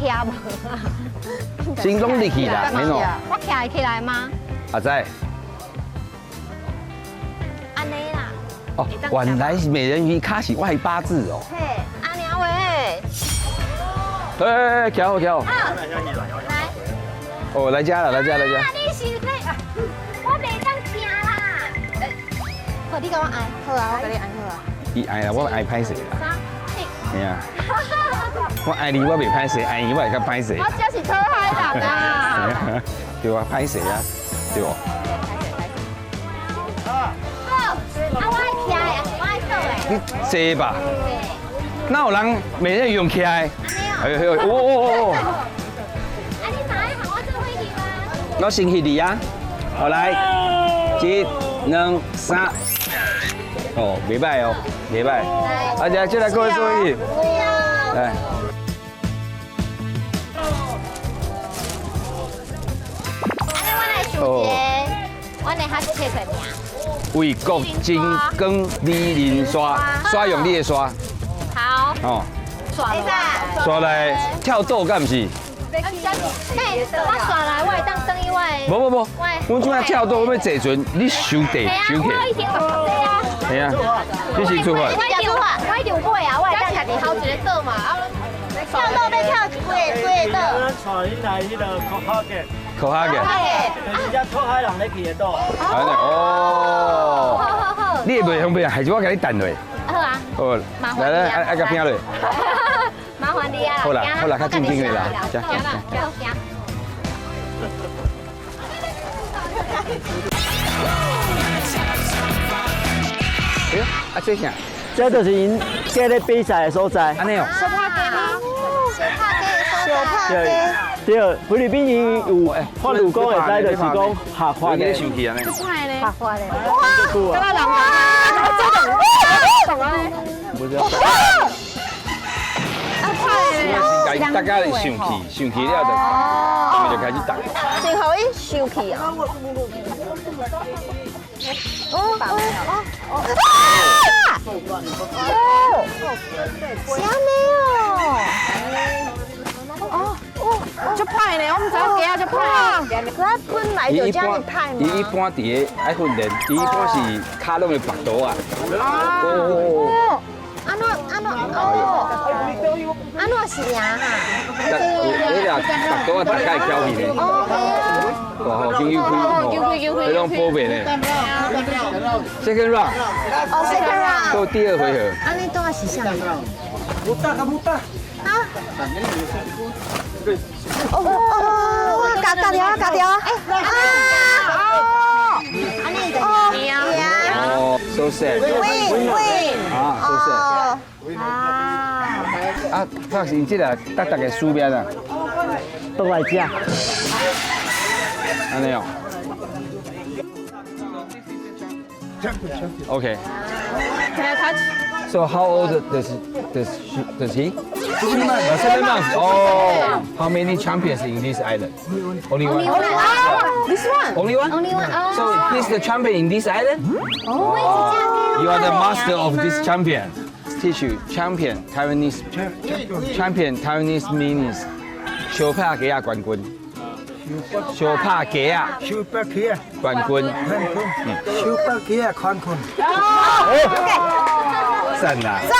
徛無。先攏入去啦，免哦。我徛會起來嗎？阿仔。按呢啦。哦，原來是美人魚跤是我的八字哦。嘿，阿娘喂。哎，徛好徛好。來。哦，來家了，來家來家。你是咧？我袂當徛啦。好，你共我按，好啊，我共你按好啊。伊按啦，我愛歹勢啦。係啊。我愛你，我袂歹勢；愛伊，我會較歹勢。我這是討海人啊。對啊，歹勢啊，對無？好，啊，我愛徛的，我愛倒的。你坐吧。哪有人美人魚用徛的？哎呦呦，哦哦哦！啊，你哪會和我做伙去嗎？我先翕你啊！好來，一、兩、三。哦，袂䆀哦，袂䆀。阿姐，進來各位注意。來。按呢，我來想一个，我來較切出名。為國爭光，美人沙，沙用你的沙。好。哦。刷來。刷來跳島，敢毋是？嘿，我刷來，我會當轉去我的。無無無，阮這擺跳島，我欲坐船，你收地收起。我已經坐啊。係啊，你先出發。我一定我一定有買啊，我會當家己薅一個島嘛。跳島欲跳幾個幾個島？咱帶恁來彼个靠海嘅。靠海嘅。就是遮討海人咧去的島。哦。好好好。你會袂方便，還是我共你等落？好啊。好，來來，愛愛共拼落。麻煩你啊。好啦好啦，較正經的啦。行啦，行行。哎呦，啊這啥？這就是𪜶跍咧比賽的所在。按呢哦。相拍雞嗎？相拍雞的所在。對對，菲律賓伊有法律講會使，就是講合法的。生氣啊？合法的。哇！敢若人啊！懂啊？不是。啊！大家生氣，生氣了就，就開始打。先予伊生氣啊！哦哦哦！啊！哦，是按呢哦。哦哦，足歹呢，我毋知影雞仔足歹。佢本來就這麼歹嗎？伊一般佇咧愛訓練，伊一般是跤攏會縛刀啊。哦。按怎按怎哦？按怎是贏哈？你俩縛刀啊，大概翹起呢。哦，哦，救開，哦，彼種寶貝呢。Second round。哦，second round。到第二回合。按呢拄仔是啥？不大，不大。啊？哦哦，夾夾掉啊，夾掉啊！哎啊！哦，按呢就贏。哦，so sad。 Win win。啊，so sad。啊。啊，發現這個逐逐个輸邊啊？倒來食。按呢哦。Okay. Can I touch? So how old does he? 7 months. 7 months. Oh, how many champions in this island? Only one. Only one. This one. Only one. Only one. So he's the champion in this island. Oh. You are the master of this champion. Teach you champion Taiwanese champion Taiwanese means 相拍雞仔冠軍。相拍雞仔。相拍雞仔冠軍。相拍雞仔冠軍。讚啦！讚。